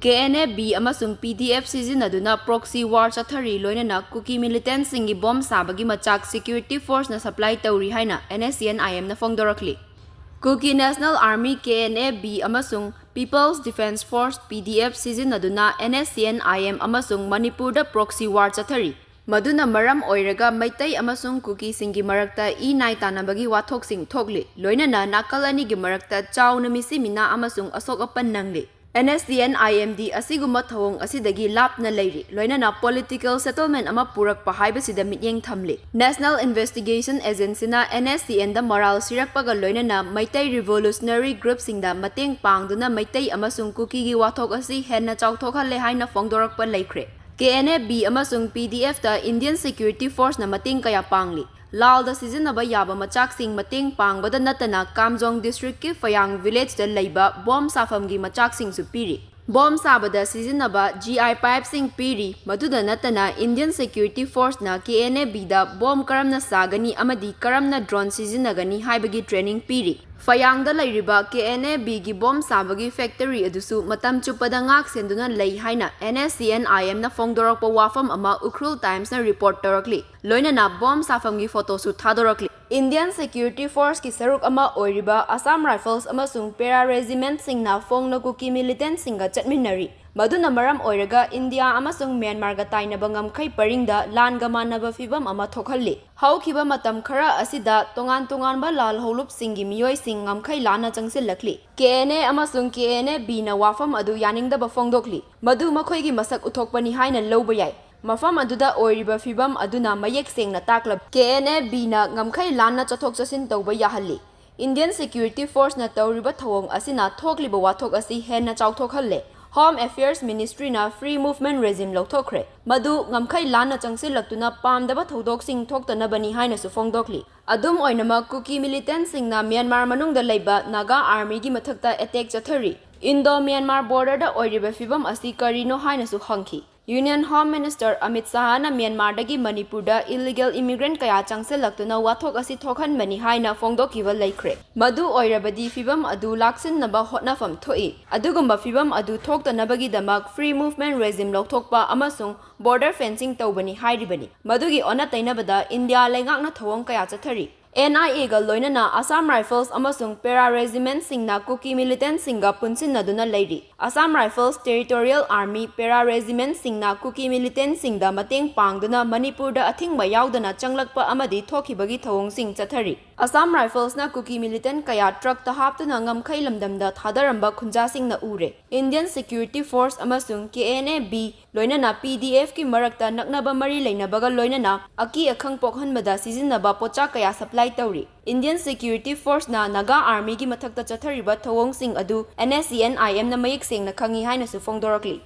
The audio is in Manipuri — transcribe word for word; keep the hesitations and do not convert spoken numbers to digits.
K N A B ꯑꯃꯁꯨꯡ P D F ꯁꯤꯖꯤꯟꯅꯗꯨꯅ proxy war ꯆꯠꯊꯔꯤ, ꯂꯣꯏꯅꯅ ꯀꯨꯀꯤ militantꯁꯤꯡꯒꯤ ꯕꯣꯝ ꯁꯥꯕꯒꯤ ꯃꯆꯥꯛ security forceꯅ supply ꯇꯧꯔꯤ ꯍꯥꯏꯅ N S C N I Mꯅ ꯐꯣꯡꯗꯣꯔꯛꯂꯤ꯫ Kuki National Army, K N A B, ꯑꯃꯁꯨꯡ People's Defence Force, P D F, ꯁꯤꯖꯤꯟꯅꯗꯨꯅ N S C N I M ꯑꯃꯁꯨꯡ ꯃꯅꯤꯄꯨꯔꯗ proxy war ꯆꯠꯊꯔꯤ꯫ ꯃꯗꯨꯅ ꯃꯔꯝ ꯑꯣꯏꯔꯒ ꯃꯩꯇꯩ ꯑꯃꯁꯨꯡ ꯀꯨꯀꯤꯁꯤꯡꯒꯤ ꯃꯔꯛꯇ ꯏ ꯅꯥꯏ ꯇꯥꯟꯅꯕꯒꯤ ꯋꯥꯊꯣꯛꯁꯤꯡ ꯊꯣꯛꯂꯤ, ꯂꯣꯏꯅꯅ ꯅꯥꯀꯜ ꯑꯅꯤꯒꯤ ꯃꯔꯛꯇ ꯆꯥꯎꯅ ꯃꯤꯁꯤ ꯃꯤꯅꯥ ꯑꯃꯁꯨꯡ ꯑꯁꯣꯛ ꯑꯄꯟ ꯅꯪꯂꯤ꯫ N S C N I M ꯗꯤ ꯑꯁꯤꯒꯨꯝꯕ ꯊꯧꯑꯣꯡ ꯑꯁꯤꯗꯒꯤ ꯂꯥꯞꯅ ꯂꯩꯔꯤ, ꯂꯣꯏꯅꯅ political settlement ꯑꯃ ꯄꯨꯔꯛꯄ ꯍꯥꯏꯕꯁꯤꯗ ꯃꯤꯠꯌꯦꯡ ꯊꯝꯂꯤ꯫ National Investigation Agencyꯅ N S C Nꯗ morale ꯁꯤꯔꯛꯄꯒ ꯂꯣꯏꯅꯅ ꯃꯩꯇꯩ revolutionary groupꯁꯤꯡꯗ ꯃꯇꯦꯡ ꯄꯥꯡꯗꯨꯅ ꯃꯩꯇꯩ ꯑꯃꯁꯨꯡ ꯀꯨꯀꯤꯒꯤ ꯋꯥꯊꯣꯛ ꯑꯁꯤ ꯍꯦꯟꯅ ꯆꯥꯎꯊꯣꯛꯍꯜꯂꯦ ꯍꯥꯏꯅ ꯐꯣꯡꯗꯣꯔꯛꯄ ꯂꯩꯈ꯭ꯔꯦ꯫ K N A B ꯑꯃꯁꯨꯡ P D Fꯇ Indian security forceꯅ ꯃꯇꯦꯡ ꯀꯌꯥ ꯄꯥꯡꯂꯤ꯫ ꯂꯥꯜꯗ ꯁꯤꯖꯤꯟꯅꯕ ꯌꯥꯕ ꯃꯆꯥꯛꯁꯤꯡ ꯃꯇꯦꯡ ꯄꯥꯡꯕꯗ ꯅꯠꯇꯅ ꯀꯥꯝꯖꯣꯡ districtꯀꯤ ꯐꯌꯥꯡ villageꯇ ꯂꯩꯕ ꯕꯣꯝ ꯁꯥꯐꯝꯒꯤ ꯃꯆꯥꯛꯁꯤꯡꯁꯨ ꯄꯤꯔꯤ꯫ ꯕꯣꯝ ꯁꯥꯕꯗ ꯁꯤꯖꯤꯟꯅꯕ G I pipeꯁꯤꯡ ꯄꯤꯔꯤ꯫ ꯃꯗꯨꯗ ꯅꯠꯇꯅ Indian security forceꯅ K N A Bꯗ ꯕꯣꯝ ꯀꯔꯝꯅ ꯁꯥꯒꯅꯤ ꯑꯃꯗꯤ ꯀꯔꯝꯅ drone ꯁꯤꯖꯤꯟꯅꯒꯅꯤ ꯍꯥꯏꯕꯒꯤ training ꯄꯤꯔꯤ꯫ ꯐꯌꯥꯡꯗ ꯂꯩꯔꯤꯕ K N A Bꯒꯤ ꯕꯣꯝ ꯁꯥꯕꯒꯤ factory ꯑꯗꯨꯁꯨ ꯃꯇꯝ ꯆꯨꯞꯄꯗ ꯉꯥꯛ ꯁꯦꯟꯗꯨꯅ ꯂꯩ ꯍꯥꯏꯅ N S C N I Mꯅ ꯐꯣꯡꯗꯣꯔꯛꯄ ꯋꯥꯐꯝ ꯑꯃ Ukhrul Timesꯅ report ꯇꯧꯔꯛꯂꯤ꯫ ꯂꯣꯏꯅꯅ ꯕꯣꯝ ꯁꯥꯐꯝꯒꯤ photoꯁꯨ ꯊꯥꯗꯣꯔꯛꯂꯤ꯫ Indian security forceꯀꯤ ꯁꯔꯨꯛ ꯑꯃ ꯑꯣꯏꯔꯤꯕ Assam Rifles ꯑꯃꯁꯨꯡ para regimentꯁꯤꯡꯅ ꯐꯣꯡꯅ ꯀꯨꯀꯤ militantꯁꯤꯡꯒ ꯆꯠꯃꯤꯟꯅꯔꯤ꯫ ꯃꯗꯨꯅ ꯃꯔꯝ ꯑꯣꯏꯔꯒ ꯏꯟꯗꯤꯌꯥ ꯑꯃꯁꯨꯡ ꯃ꯭ꯌꯥꯟꯃꯥꯔꯒ ꯇꯥꯏꯅꯕ ꯉꯝꯈꯩ ꯄꯔꯤꯡꯗ ꯂꯥꯟꯒ ꯃꯥꯟꯅꯕ ꯐꯤꯚꯝ ꯑꯃ ꯊꯣꯛꯍꯜꯂꯤ꯫ ꯍꯧꯈꯤꯕ ꯃꯇꯝ ꯈꯔ ꯑꯁꯤꯗ ꯇꯣꯉꯥꯟ ꯇꯣꯉꯥꯟꯕ ꯂꯥꯜ ꯍꯧꯂꯨꯞꯁꯤꯡꯒꯤ ꯃꯤꯑꯣꯏꯁꯤꯡ ꯉꯝꯈꯩ ꯂꯥꯟꯅ ꯆꯪꯁꯤꯜꯂꯛꯂꯤ꯫ K N A ꯑꯃꯁꯨꯡ K N A Bꯅ ꯋꯥꯐꯝ ꯑꯗꯨ ꯌꯥꯅꯤꯡꯗꯕ ꯐꯣꯡꯗꯣꯛꯂꯤ꯫ ꯃꯗꯨ ꯃꯈꯣꯏꯒꯤ ꯃꯁꯛ ꯎꯠꯊꯣꯛꯄꯅꯤ ꯍꯥꯏꯅ ꯂꯧꯕ ꯌꯥꯏ꯫ ꯃꯐꯝ ꯑꯗꯨꯗ ꯑꯣꯏꯔꯤꯕ ꯐꯤꯚꯝ ꯑꯗꯨꯅ ꯃꯌꯦꯛ ꯁꯦꯡꯅ ꯇꯥꯛꯂꯕ K N A Bꯅ ꯉꯝꯈꯩ ꯂꯥꯟꯅ ꯆꯠꯊꯣꯛ ꯆꯠꯁꯤꯟ ꯇꯧꯕ ꯌꯥꯍꯜꯂꯤ꯫ Indian security forceꯅ ꯇꯧꯔꯤꯕ ꯊꯧꯑꯣꯡ ꯑꯁꯤꯅ ꯊꯣꯛꯂꯤꯕ ꯋꯥꯊꯣꯛ ꯑꯁꯤ ꯍꯦꯟꯅ ꯆꯥꯎꯊꯣꯛꯍꯜꯂꯦ꯫ Home Affairs Ministryꯅ free movement regime ꯂꯧꯊꯣꯛꯈ꯭ꯔꯦ꯫ ꯃꯗꯨ ꯉꯝꯈꯩ ꯂꯥꯟꯅ ꯆꯪꯁꯤꯜꯂꯛꯇꯨꯅ ꯄꯥꯝꯗꯕ ꯊꯧꯗꯣꯛꯁꯤꯡ ꯊꯣꯛꯇꯅꯕꯅꯤ ꯍꯥꯏꯅꯁꯨ ꯐꯣꯡꯗꯣꯛꯂꯤ꯫ ꯑꯗꯨꯝ ꯑꯣꯏꯅꯃꯛ, ꯀꯨꯀꯤ militantꯁꯤꯡꯅ ꯃ꯭ꯌꯥꯟꯃꯥꯔ ꯃꯅꯨꯡꯗ ꯂꯩꯕ ꯅꯥꯒꯥ armyꯒꯤ ꯃꯊꯛꯇ attack ꯆꯠꯊꯔꯤ꯫ Indo-Myanmar borderꯗ ꯑꯣꯏꯔꯤꯕ ꯐꯤꯚꯝ ꯑꯁꯤ ꯀꯔꯤꯅꯣ ꯍꯥꯏꯅꯁꯨ ꯍꯪꯈꯤ꯫ Union Home Minister Amit Shahꯅ ꯃ꯭ꯌꯥꯟꯃꯥꯔꯗꯒꯤ ꯃꯅꯤꯄꯨꯔꯗ illegal immigrant ꯀꯌꯥ ꯆꯪꯁꯤꯜꯂꯛꯇꯨꯅ ꯋꯥꯊꯣꯛ ꯑꯁꯤ ꯊꯣꯛꯍꯟꯕꯅꯤ ꯍꯥꯏꯅ ꯐꯣꯡꯗꯣꯛꯈꯤꯕ ꯂꯩꯈ꯭ꯔꯦ꯫ ꯃꯗꯨ ꯑꯣꯏꯔꯕꯗꯤ ꯐꯤꯚꯝ ꯑꯗꯨ ꯂꯥꯛꯁꯤꯟꯅꯕ ꯍꯣꯠꯅꯐꯝ ꯊꯣꯛꯏ꯫ ꯑꯗꯨꯒꯨꯝꯕ ꯐꯤꯚꯝ ꯑꯗꯨ ꯊꯣꯛꯇꯅꯕꯒꯤꯗꯃꯛ free movement regime ꯂꯧꯊꯣꯛꯄ ꯑꯃꯁꯨꯡ border fencing ꯇꯧꯕꯅꯤ ꯍꯥꯏꯔꯤꯕꯅꯤ꯫ ꯃꯗꯨꯒꯤ ꯑꯣꯟꯅ ꯇꯩꯅꯕꯗ ꯏꯟꯗꯤꯌꯥ ꯂꯩꯉꯥꯛꯅ ꯊꯧꯑꯣꯡ ꯀꯌꯥ ꯆꯠꯊꯔꯤ꯫ NIAꯒ ꯂꯣꯏꯅꯅ Assam Rifles ꯑꯃꯁꯨꯡ para regimentꯁꯤꯡꯅ ꯀꯨꯀꯤ militantꯁꯤꯡꯒ ꯄꯨꯟꯁꯤꯟꯅꯗꯨꯅ ꯂꯩꯔꯤ꯫ Assam Rifles Territorial Army para regimentꯁꯤꯡꯅ ꯀꯨꯀꯤ militantꯁꯤꯡꯗ ꯃꯇꯦꯡ ꯄꯥꯡꯗꯨꯅ ꯃꯅꯤꯄꯨꯔꯗ ꯑꯊꯤꯡꯕ ꯌꯥꯎꯗꯅ ꯆꯪꯂꯛꯄ ꯑꯃꯗꯤ ꯊꯣꯛꯈꯤꯕꯒꯤ ꯊꯧꯑꯣꯡꯁꯤꯡ ꯆꯠꯊꯔꯤ꯫ Assam Riflesꯅ ꯀꯨꯀꯤ militant ꯀꯌꯥ truckꯇ ꯍꯥꯞꯇꯨꯅ ꯉꯝꯈꯩ ꯂꯝꯗꯝꯗ ꯊꯥꯗꯔꯝꯕ ꯈꯨꯟꯖꯥꯁꯤꯡꯅ ꯎꯔꯦ꯫ Indian Security Force ꯑꯃꯁꯨꯡ KNA-B ꯂꯣꯏꯅꯅ PDFꯀꯤ ꯃꯔꯛꯇ ꯅꯛꯅꯕ ꯃꯔꯤ ꯂꯩꯅꯕꯒ ꯂꯣꯏꯅꯅ ꯑꯀꯤ ꯑꯈꯪ ꯄꯣꯛꯍꯟꯕꯗ ꯁꯤꯖꯤꯟꯅꯕ ꯄꯣꯠꯆꯥꯛ ꯀꯌꯥ supply ꯇꯧꯔꯤ꯫ Indian Security Forceꯅ Naga Armyꯒꯤ ꯃꯊꯛꯇ ꯆꯠꯊꯔꯤꯕ ꯊꯧꯑꯣꯡꯁꯤꯡ ꯑꯗꯨ NSCN-IMꯅ ꯃꯌꯦꯛ ꯁꯦꯡꯅ ꯈꯪꯏ ꯍꯥꯏꯅꯁꯨ ꯐꯣꯡꯗꯣꯔꯛꯂꯤ꯫